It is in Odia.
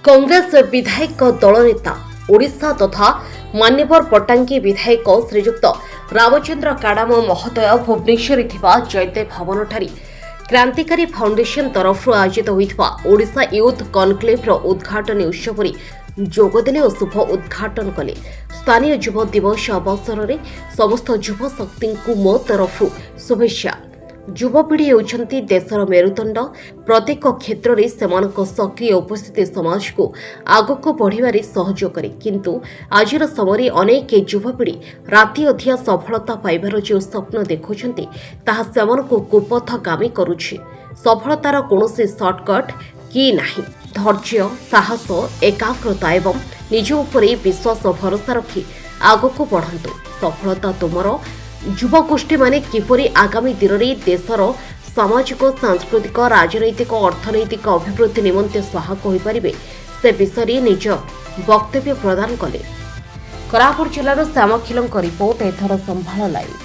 କଂଗ୍ରେସ ବିଧାୟକ ଦଳ ନେତା ଓଡ଼ିଶା ତଥା ମାନ୍ୟବର ପଟାଙ୍ଗୀ ବିଧାୟକ ଶ୍ରୀଯୁକ୍ତ ରାମଚନ୍ଦ୍ର କାଡାମ ମହୋଦୟ ଭୁବନେଶ୍ୱରରେ ଥିବା ଜୟଦେବ ଭବନଠାରେ କ୍ରାନ୍ତିକାରୀ ଫାଉଣ୍ଡେସନ ତରଫରୁ ଆୟୋଜିତ ହୋଇଥିବା ଓଡ଼ିଶା ୟୁଥ୍ କନକ୍ଲେଭର ଉଦ୍ଘାଟନୀ ଉତ୍ସବରେ ଯୋଗଦେଲେ ଓ ଶୁଭ ଉଦ୍ଘାଟନ କଲେ। ସ୍ଥାନୀୟ ଯୁବ ଦିବସ ଅବସରରେ ସମସ୍ତ ଯୁବଶକ୍ତିଙ୍କୁ ମୋ ତରଫରୁ ଶୁଭେଚ୍ଛା। ଯୁବପିଢ଼ି ହେଉଛନ୍ତି ଦେଶର ମେରୁଦଣ୍ଡ। ପ୍ରତ୍ୟେକ କ୍ଷେତ୍ରରେ ସେମାନଙ୍କ ସକ୍ରିୟ ଉପସ୍ଥିତି ସମାଜକୁ ଆଗକୁ ବଢ଼ିବାରେ ସହଯୋଗ କରେ। କିନ୍ତୁ ଆଜିର ସମୟରେ ଅନେକ ଯୁବପିଢ଼ି ରାତି ଅଧିଆ ସଫଳତା ପାଇବାର ଯେଉଁ ସ୍ୱପ୍ନ ଦେଖୁଛନ୍ତି, ତାହା ସେମାନଙ୍କୁ କୁପଥଗାମୀ କରୁଛି। ସଫଳତାର କୌଣସି ସର୍ଟକଟ୍ କି ନାହିଁ। ଧୈର୍ଯ୍ୟ, ସାହସ, ଏକାଗ୍ରତା ଏବଂ ନିଜ ଉପରେ ବିଶ୍ୱାସ ଓ ଭରସା ରଖି ଆଗକୁ ବଢ଼ନ୍ତୁ। ସଫଳତା ତୁମର। ଯୁବଗୋଷ୍ଠୀମାନେ କିପରି ଆଗାମୀ ଦିନରେ ଦେଶର ସାମାଜିକ, ସାଂସ୍କୃତିକ, ରାଜନୈତିକ, ଅର୍ଥନୈତିକ ଅଭିବୃଦ୍ଧି ନିମନ୍ତେ ସହାୟକ ହୋଇପାରିବେ, ସେ ବିଷୟରେ ନିଜ ବକ୍ତବ୍ୟ ପ୍ରଦାନ କଲେ। କୋରାପୁଟ ଜିଲ୍ଲାରୁ ଶ୍ୟାମଖିଲଙ୍କ ରିପୋର୍ଟ, ଏଥର ସମ୍ଭାଳ ଲାଇଭ୍।